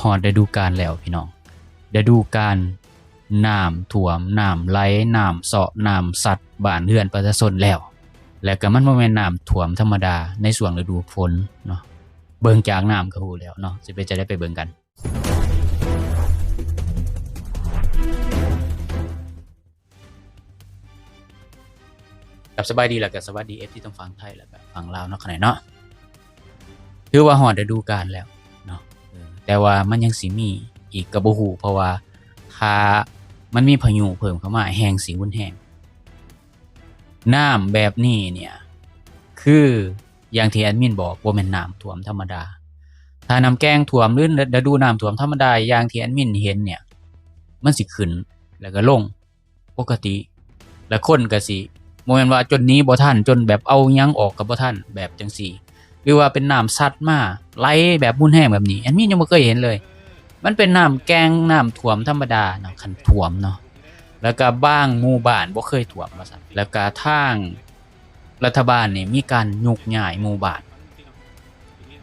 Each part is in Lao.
ຮອດລະດູການແລ້ວພີ່ນ້ອງ, ລະດູການນ້ຳຖ້ວມ, ນ້ຳໄຫຼ, ນ້ຳເຊາະ, ນ້ຳຊັດບ້ານເຮືອນປະຊາຊົນແລ້ວ. ແລະກະມັນບໍ່ແມ່ນນ້ຳຖ້ວມທຳມະດາໃນຊ່ວງລະດູຝົນເນາະ, ເບິ່ງຈາກນ້ຳກະຮູ້ແລ້ວເນາະ, ຊິເປັນຈັ່ງໃດໄປເບິ່ງກັນ. ຄັບ ສະບາຍດີ ແລ້ວກະສະຫວັດດີ ເອັຟຊີ ທັງຝັ່ງໄທ ແລ້ວກະຝັ່ງລາວເນາະ ຂະໜາດເນາະ. ຖືວ່າຮອດລະດູການແລ້ວເນາະ, ເອີ ແຕ່ວ່າມັນຍັງຊິມີອີກກະບໍ່ຮູ້ ເພາະວ່າຖ້າມັນມີພາຍຸເພີ່ມເຂົ້າມາ ແຮ່ງຊິຮຸນແຮງ. ນ້ຳແບບນີ້ເນ່ຍ ຄືຢ່າງທີ່ແອດມິນບອກ ບໍ່ແມ່ນນ້ຳຖ້ວມທຳມະດາ. ຖ້ານ້ຳແກ້ງຖ້ວມ ຫຼື ລະດູນ້ຳຖ້ວມທຳມະດາ ຢ່າງທີ່ແອດມິນເຫັນເນ່ຍ ມັນຊິຂຶ້ນ ແລ້ວກະລົງ ປົກກະຕິ ແລະຄົນກະຊິ ບໍ່ແມ່ນວ່າຈົນໜີບໍ່ທັນ ຈົນແບບເອົາຫຍັງອອກກະບໍ່ທັນ ແບບຈັ່ງຊີ້ ຫຼືວ່າເປັນນ້ຳຊັດມາໄຫຼແບບຮຸນແຮງແບບນີ້ ແອດມິນຍັງບໍ່ເຄີຍເຫັນເລີຍ. ມັນເປັນນ້ຳແກ້ງ ນ້ຳຖ້ວມທຳມະດາເນາະ ຄັນຖ້ວມເນາະ, ແລ້ວກະບາງໝູ່ບ້ານບໍ່ເຄີຍຖ້ວມວ່າຊັ້ນ. ແລ້ວກະທາງລັດຖະບານນີ້ມີການໂຍກຍ້າຍໝູ່ບ້ານ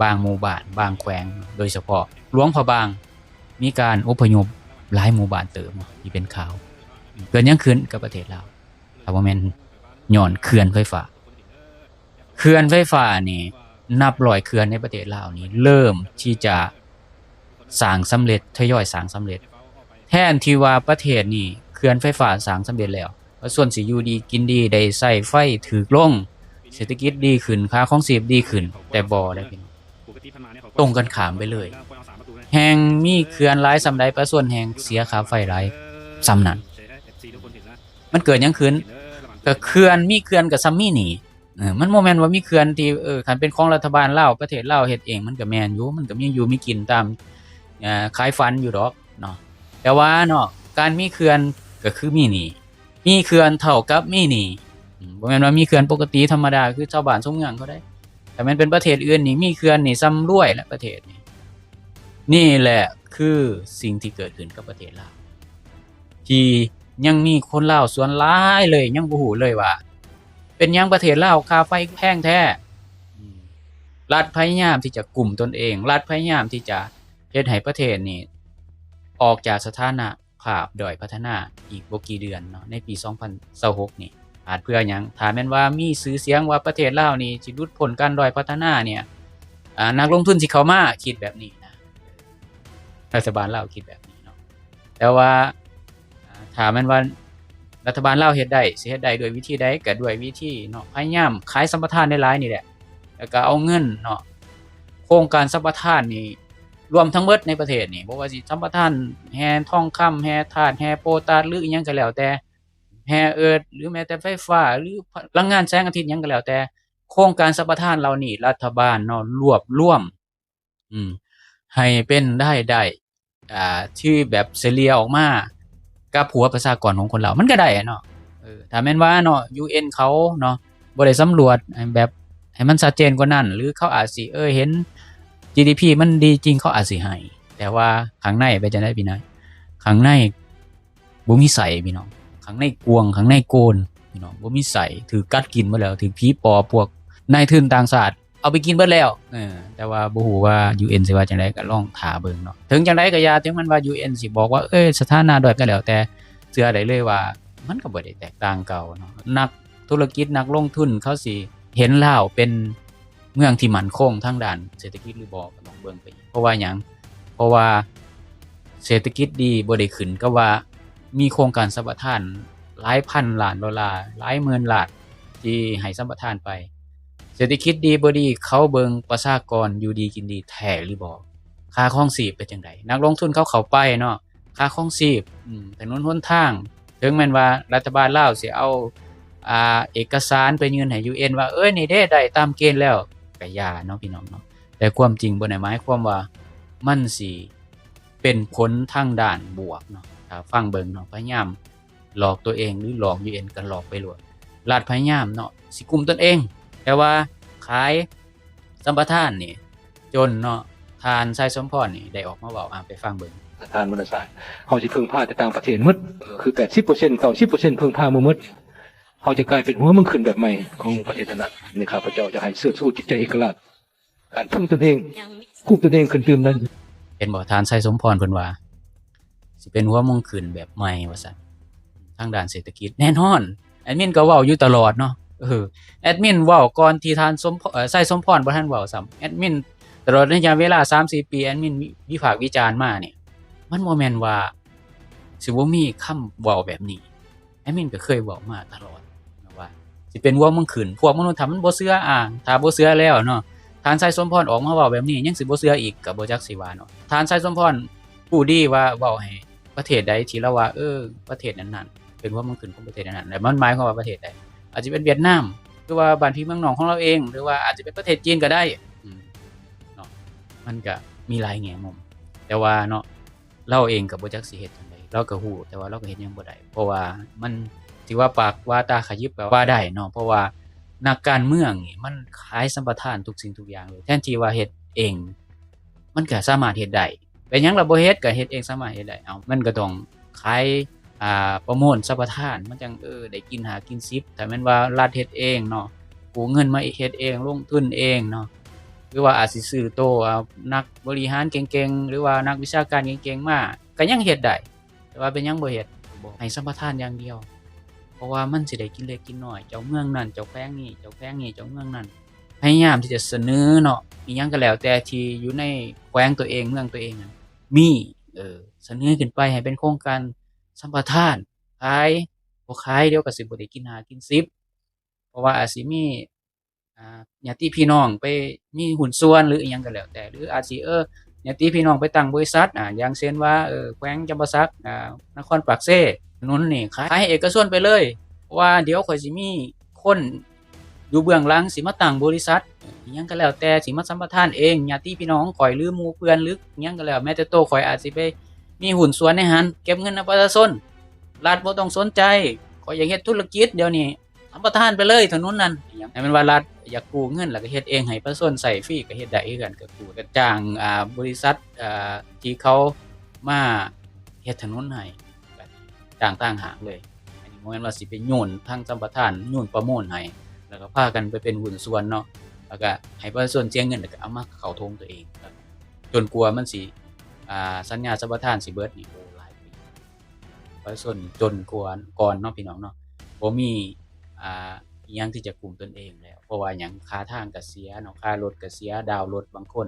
ບາງໝູ່ບ້ານ ບາງແຂວງ ໂດຍສະເພາະຫຼວງພະບາງ ມີການອົບພະຍົບຫຼາຍໝູ່ບ້ານເຕີບເນາະ ທີ່ເປັນຂ່າວ. ເກີດຫຍັງຂຶ້ນກັບປະເທດລາວ ຖ້າບໍ່ແມ່ນຍ້ອນເຂື່ອນໄຟຟ້າ? ເຂື່ອນໄຟຟ້ານີ້ ນັບຮ້ອຍເຂື່ອນໃນປະເທດລາວນີ້ ເລີ່ມທີ່ຈະສ້າງສຳເລັດ ທະຍອຍສ້າງສຳເລັດ. ແທນທີ່ວ່າປະເທດນີ້ ເຂື່ອນໄຟຟ້າສ້າງສຳເລັດແລ້ວ ປະຊາຊົນຊິຢູ່ດີກິນດີ ໄດ້ໃຊ້ໄຟຖືກລົງ ເສດຖະກິດດີຂຶ້ນ ຄ່າຄອງຊີບດີຂຶ້ນ, ແຕ່ບໍ່ໄດ໋ພີ່ນ້ອງ, ຕົງກັນຂ້າມໄປເລີຍ. ແຮ່ງມີເຂື່ອນຫຼາຍສ່ຳໃດ ປະຊາຊົນແຮ່ງເສຍຄ່າໄຟຫຼາຍສ່ຳນັ້ນ. ມັນເກີດຫຍັງຂຶ້ນ? ກະເຂື່ອນ ມີເຂື່ອນກະສ່ຳມີໜີ້. ເອີ ມັນບໍ່ແມ່ນວ່າມີເຂື່ອນທີ່ ເອີ ຄັນເປັນຂອງລັດຖະບານລາວ ປະເທດລາວເຮັດເອງ ມັນກະແມ່ນຢູ່ ມັນກະມີຢູ່ມີກິນຕາມ ເອີ ຂາຍຝັນຢູ່ດອກເນາະ. ແຕ່ວ່າເນາະ ການມີເຂື່ອນກະຄືມີໜີ້. ມີເຂື່ອນເທົ່າກັບມີໜີ້. ອືມ ບໍ່ແມ່ນວ່າມີເຂື່ອນປົກກະຕິທຳມະດາຄືຊາວບ້ານຊາວເມືອງເຂົາໃດ໋. ຖ້າແມ່ນເປັນປະເທດອື່ນນີ້ ມີເຂື່ອນນີ້ສ່ຳລວຍແຫຼະປະເທດນີ້. ນີ້ແຫຼະຄືສິ່ງທີ່ເກີດຂຶ້ນກັບປະເທດລາວ ທີ່ຍັງມີຄົນລາວສ່ວນຫຼາຍເລີຍ ຍັງບໍ່ຮູ້ເລີຍວ່າ ເປັນຫຍັງປະເທດລາວຄ່າໄຟແພງແທ້. ອືມ ລັດພະຍາຍາມທີ່ຈະກຸມຕົນເອງ, ລັດພະຍາຍາມທີ່ຈະເຮັດໃຫ້ປະເທດນີ້ອອກຈາກສະຖານະ ພາບດ້ອຍພັດທະນາອີກບໍ່ກີ່ເດືອນເນາະ ໃນປີສອງພັນຊາວຫົກນີ້. ອາດເພື່ອຫຍັງ? ຖ້າແມ່ນວ່າມີຊື່ສຽງວ່າປະເທດລາວນີ້ຊິຫຼຸດພົ້ນການດ້ອຍພັດທະນາເນ່ຍ ອາ ນັກລົງທຶນຊິເຂົ້າມາ ຄິດແບບນີ້ນະ, ລັດຖະບານລາວຄິດແບບນີ້ເນາະ. ແຕ່ວ່າ ອາ ຖ້າແມ່ນວ່າລັດຖະບານລາວເຮັດໄດ້ ຊິເຮັດໄດ້ດ້ວຍວິທີໃດ? ກະດ້ວຍວິທີເນາະ ພະຍາຍາມຂາຍສຳປະທານຫຼາຍໆນີ້ແຫຼະ ແລ້ວກະເອົາເງິນເນາະ ໂຄງການສຳປະທານນີ້ ລວມທັງເບິດໃນປະເທດນີ້ ບໍ່ວ່າຊິສຳປະທານແຮ່ທອງຄຳ, ແຮ່ທາດ, ແຮ່ໂປຕາດ ຫຼື ອີ່ຫຍັງກະແລ້ວແຕ່, ແຮ່ເອີດ ຫຼື ແມ້ແຕ່ໄຟຟ້າ ຫຼື ພະລັງງານແສງອາທິດ ຫຍັງກະແລ້ວແຕ່, ໂຄງການສຳປະທານເຫຼົ່ານີ້ ລັດຖະບານເນາະ ລວບລວມ ອືມ ໃຫ້ເປັນລາຍໄດ້ ອ່າ ທີ່ແບບສະເລ່ຍອອກມາກັບຫົວປະຊາກອນຂອງຄົນລາວ ມັນກະໄດ້ເນາະ. ເອີ ຖ້າແມ່ນວ່າເນາະ ຢູເອັນ ເຂົາເນາະ ບໍ່ໄດ້ສຳຫຼວດໃຫ້ແບບໃຫ້ມັນຊັດເຈນກວ່ານັ້ນ ຫຼື ເຂົາອາດຊິ ເອີ ເຫັນ ຈີດີພີ ມັນດີຈິງ ເຂົາອາດຊິໃຫ້, ແຕ່ວ່າຂ້າງໃນເປັນຈັ່ງໃດພີ່ນ້ອງ? ຂ້າງໃນບໍ່ມີໄສ້ພີ່ນ້ອງ, ຂ້າງໃນກວາງ ຂ້າງໃນໂກນພີ່ນ້ອງ ບໍ່ມີໄສ້ ຖືກກັດກິນໝົດແລ້ວ ຖືກຜີປອບ ພວກນາຍທຶນຕ່າງຊາດ ເອົາໄປກິນເບິດແລ້ວ. ເອີ ແຕ່ວ່າບໍ່ຮູ້ວ່າ ຢູເອັນ ຊິວ່າຈັ່ງໃດ ກະລອງຖ້າເບິ່ງເນາະ. ເຖິງຈັ່ງໃດກະຢ່າ ເຖິງແມ່ນວ່າ ຢູເອັນ ຊິບອກວ່າ ເອີ ສະຖານະດ້ອຍກະແລ້ວແຕ່, ເຊື່ອໄດ້ເລີຍວ່າມັນກະບໍ່ໄດ້ແຕກຕ່າງເກົ່າເນາະ. ນັກທຸລະກິດ ນັກລົງທຶນ ເຂົາຊິເຫັນລາວເປັນເມືອງທີ່ໝັ້ນຄົງທາງດ້ານເສດຖະກິດຫຼືບໍ່ ກະຕ້ອງເບິ່ງໄປອີກ. ເພາະວ່າຫຍັງ? ເພາະວ່າເສດຖະກິດດີບໍ່ໄດ້ຂຶ້ນກັບວ່າມີໂຄງການສຳປະທານຫຼາຍພັນລ້ານໂດລາ ຫຼາຍໝື່ນລ້ານ ທີ່ໃຫ້ສຳປະທານໄປ. ເສດຖະກິດດີບໍ່ດີ ເຂົາເບິ່ງປະຊາກອນຢູ່ດີກິນດີແທ້ຫຼືບໍ່? ຄ່າຄອງຊີບເປັນຈັ່ງໃດ? ນັກລົງທຶນເຂົາເຂົ້າໄປເນາະ ຄ່າຄອງຊີບ ອືມ ຖະໜົນຫົນທາງ ເຖິງແມ່ນວ່າລັດຖະບານລາວຊິເອົາ ອ່າ ເອກະສານໄປຍື່ນໃຫ້ ຢູເອັນ ວ່າ ເອີ ນີ້ເດ້ ໄດ້ຕາມເກນແລ້ວ ກະຢ່າເນາະ ພີ່ນ້ອງເນາະ. ແຕ່ຄວາມຈິງບໍ່ໄດ້ໝາຍຄວາມວ່າມັນຊິເປັນຜົນທາງດ້ານບວກເນາະ. ຖ້າຟັງເບິ່ງເນາະ ພະຍາຍາມ ຫຼອກຕົວເອງ ຫຼື ຫຼອກ ຢູເອັນ ກະຫຼອກໄປໂລດ. ລັດພະຍາຍາມເນາະ ຊິກຸມຕົນເອງ ແຕ່ວ່າຂາຍສຳປະທານນີ້ຈົນເນາະ. ທ່ານ ໄຊສົມພອນ ນີ້ໄດ້ອອກມາເວົ້າ ອາ ໄປຟັງເບິ່ງ. ທ່ານ ວັນນະສານ ເຮົາຊິເພິ່ງພາແຕ່ຕ່າງປະເທດໝົດ ຄື ແປດສິບເປີເຊັນ ເກົ້າສິບເປີເຊັນ ເພິ່ງພາໝົດ. ເຮົາຈະກາຍເປັນຫົວເມືອງຂຶ້ນແບບໃໝ່ຂອງປະເທດນັ້ນ. ນີ້ຂ້າພະເຈົ້າຈະໃຫ້ເຊີດຊູຈິດໃຈເອກະລາດ ການເພິ່ງຕົນເອງ, ຄຸມຕົນເອງຂຶ້ນຕື່ມນັ້ນ. ເຫັນບໍ່ ທ່ານໄຊສົມພອນເພິ່ນວ່າ ຊິເປັນຫົວເມືອງຂຶ້ນແບບໃໝ່ວ່າຊັ້ນ ທາງດ້ານເສດຖະກິດ. ແນ່ນອນ ແອດມິນກໍເວົ້າຢູ່ຕະຫຼອດເນາະ. ເອີ ແອດມິນເວົ້າກ່ອນທີ່ທ່ານສົມພ- ເອີ ໄຊສົມພອນບໍ່ທັນເວົ້າຊ້ຳ. ແອດມິນຕະຫຼອດໄລຍະເວລາສາມສີ່ປີ ແອດມິນວິ ວິພາກວິຈານມານີ້ ມັນບໍ່ແມ່ນວ່າຊິບໍ່ມີຄຳເວົ້າແບບນີ້. ແອດມິນກໍເຄີຍເວົ້າມາຕະຫຼອດນະວ່າ ຊິເປັນຫົວເມືອງຂຶ້ນ. ພວກມະນຸດຖ້າມັນບໍ່ເຊື່ອ ອາ ຖ້າບໍ່ເຊື່ອແລ້ວເນາະ ທ່ານໄຊສົມພອນອອກມາເວົ້າແບບນີ້ ຍັງຊິບໍ່ເຊື່ອອີກ ກໍບໍ່ຈັກຊິວ່າເນາະ. ທ່ານໄຊສົມພອນຮູ້ດີວ່າເວົ້າໃຫ້ປະເທດໃດທີ່ລາວວ່າ ເອີ ປະເທດນັ້ນໆ ເປັນຫົວເມືອງຂຶ້ນຂອງປະເທດນັ້ນໆ ແລ້ວມັນໝາຍຄວາມວ່າປະເທດໃດ? ອາດຈະເປັນຫວຽດນາມ ຫຼືວ່າບ້ານພີ່ເມືອງນ້ອງຂອງລາວເອງ ຫຼືວ່າອາດຈະເປັນປະເທດຈີນກໍໄດ້. ອືມ ເນາະ ມັນກະມີຫຼາຍແງ່ມຸມ ແຕ່ວ່າເນາະ ລາວເອງກໍບໍ່ຈັກຊິເຮັດຈັ່ງໃດ. ລາວກໍຮູ້ ແຕ່ວ່າລາວກໍເຮັດຫຍັງບໍ່ໄດ້ ເພາະວ່າມັນ ຊິວ່າປາກວາຕາຂະຫຍິບກໍວ່າໄດ້ເນາະ. ເພາະວ່ານັກການເມືອງນີ້ມັນຂາຍສຳປະທານທຸກສິ່ງທຸກຢ່າງເລີຍ. ແທນທີ່ວ່າເຮັດເອງ ມັນກໍສາມາດເຮັດໄດ້. ເປັນຫຍັງລະບໍ່ເຮັດ? ກໍເຮັດເອງສາມາດເຮັດໄດ້. ເອົ້າ ມັນກໍຕ້ອງຂາຍ ອ່າ ປະມູນສຳປະທານ ມັນຈັ່ງ ເອີ ໄດ້ກິນຫ້າກິນສິບ. ຖ້າແມ່ນວ່າລັດເຮັດເອງເນາະ ກູ້ເງິນມາເຮັດເອງ ລົງທຶນເອງເນາະ ຫຼືວ່າອາດຊິຊື້ໂຕ ອ່າ ນັກບໍລິຫານເກັ່ງໆ ຫຼືວ່ານັກວິຊາການເກັ່ງໆມາ ກໍຍັງເຮັດໄດ້. ແຕ່ວ່າເປັນຫຍັງບໍ່ເຮັດ? ໃຫ້ສຳປະທານຢ່າງດຽວ ເພາະວ່າມັນຊິໄດ້ກິນເລັກກິນນ້ອຍ. ເຈົ້າເມືອງນັ້ນ ເຈົ້າແຂວງນີ້ ເຈົ້າແຂວງນີ້ ເຈົ້າເມືອງນັ້ນ ພະຍາຍາມທີ່ຈະສະເໜີເນາະ ອີ່ຫຍັງກໍແລ້ວແຕ່ທີ່ຢູ່ໃນແຂວງຕົວເອງ ເມືອງຕົວເອງນັ້ນມີ ເອີ ສະເໜີຂຶ້ນໄປໃຫ້ເປັນໂຄງການສຳປະທານ. ຂາຍ ບໍ່ຂາຍ ດຽວກໍຊິບໍ່ໄດ້ກິນຫ້າກິນສິບ ເພາະວ່າອາດຊິມີ ອ່າ ຍາດຕິພີ່ນ້ອງໄປມີຫຸ້ນສ່ວນ ຫຼືອີ່ຫຍັງກໍແລ້ວແຕ່ ຫຼືອາດຊິ ເອີ ຍາດຕິພີ່ນ້ອງໄປຕັ້ງບໍລິສັດ ອ່າ ຢ່າງເຊັ່ນວ່າ ເອີ ແຂວງຈຳປາສັກ ອ່າ ນະຄອນປາກເຊ ຖະໜົນນີ້ຂາຍໃຫ້ເອກະຊົນໄປເລີຍ ເພາະວ່າດຽວຂ້ອຍຊິມີຄົນຢູ່ເບື້ອງຫຼັງ ຊິມາຕັ້ງບໍລິສັດ ອີ່ຫຍັງກໍແລ້ວແຕ່ ຊິມາສຳປະທານເອງ. ຍາດຕິພີ່ນ້ອງຂ້ອຍ ຫຼືໝູ່ເພື່ອນ ຫຼືຫຍັງກໍແລ້ວ ແມ້ແຕ່ໂຕຂ້ອຍອາດຊິໄປມີຫຸ້ນສ່ວນໃນຫັ້ນ ເກັບເງິນນຳປະຊາຊົນ. ລັດບໍ່ຕ້ອງສົນໃຈ ຂ້ອຍຢາກເຮັດທຸລະກິດດຽວນີ້ ສຳປະທານໄປເລີຍຖະໜົນນັ້ນ. ຫຍັງ ແມ່ນວ່າລັດຢາກກູ້ເງິນ ແລ້ວກໍເຮັດເອງໃຫ້ປະຊາຊົນໃຊ້ຟຣີ ກໍເຮັດໄດ້ຄືກັນ ກໍກູ້ ກໍຈ້າງ ອ່າ ບໍລິສັດ ອ່າ ທີ່ເຂົາມາເຮັດຖະໜົນໃຫ້ ກໍຈ້າງຕ່າງຫາກເລີຍ. ອັນນີ້ບໍ່ແມ່ນວ່າຊິໄປໂຍນທາງສຳປະທານ ໂຍນປະມູນໃຫ້ ແລ້ວກໍພາກັນໄປເປັນຫຸ້ນສ່ວນເນາະ ແລ້ວກໍໃຫ້ປະຊາຊົນເສຍເງິນ ແລ້ວກໍເອົາມາເຂົ້າຖົງຕົວເອງ ຈົນກວ່າມັນຊິ ອ່າ ສັນຍາສຳປະທານຊິເບິດນີ້ ໂອ້ ຫຼາຍປີ. ປະຊາຊົນຈົນກວ່າກ່ອນເນາະ ພີ່ນ້ອງເນາະ ບໍ່ມີ ອ່າ ອີ່ຫຍັງທີ່ຈະກຸ້ມຕົນເອງແລ້ວ. ເພາະວ່າຫຍັງ? ຄ່າທາງກໍເສຍເນາະ ຄ່າລົດກໍເສຍ ດາວລົດບາງຄົນ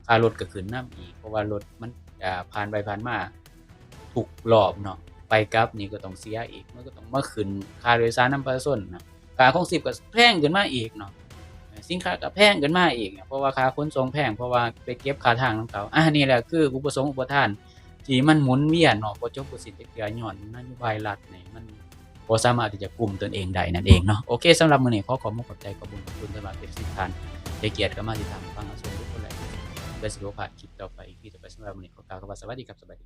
ຄ່າລົດກໍຂຶ້ນນຳອີກ ເພາະວ່າລົດມັນ ອ່າ ຜ່ານໄປຜ່ານມາທຸກລອບເນາະ ໄປກັບນີ້ກໍຕ້ອງເສຍອີກ ມັນກໍຕ້ອງມາຂຶ້ນຄ່າໂດຍສານນຳປະຊາຊົນເນາະ ຄ່າຄອງຊີບກໍແພງຂຶ້ນມາອີກເນາະ ສິນຄ້າກໍແພງຂຶ້ນມາອີກ ເພາະວ່າຄ່າຂົນສົ່ງແພງ ເພາະວ່າໄປເກັບຄ່າທາງນຳເຂົາ. ອັນນີ້ແຫຼະຄືອຸປະສົງອຸປະທານ ທີ່ມັນໝູນວຽນເນາະ ບໍ່ຈົບບໍ່ສິ້ນຈັກເທື່ອ ຍ້ອນນະໂຍບາຍລັດນີ້ມັນບໍ່ສາມາດທີ່ຈະກຸ້ມຕົນເອງໄດ້ນັ້ນເອງເນາະ. ໂອເຄ ສຳລັບມື້ນີ້ຂໍຂອບມຸກຂອບໃຈ ຂອບບຸນຂອບຄຸນສຳລັບເອັຟຊີ ທ່ານໃຫ້ກຽດເຂົ້າມາຕິດຕາມຟັງ ກະຊົມທຸກຄົນ ແລະ ເພື່ອຊິບໍ່ພາດຄລິບຕໍ່ໄປ ອີພີຕໍ່ໄປ. ສຳລັບມື້ນີ້ຂໍກ່າວຄຳວ່າສະຫວັດດີຄັບ ສະບາຍດີ.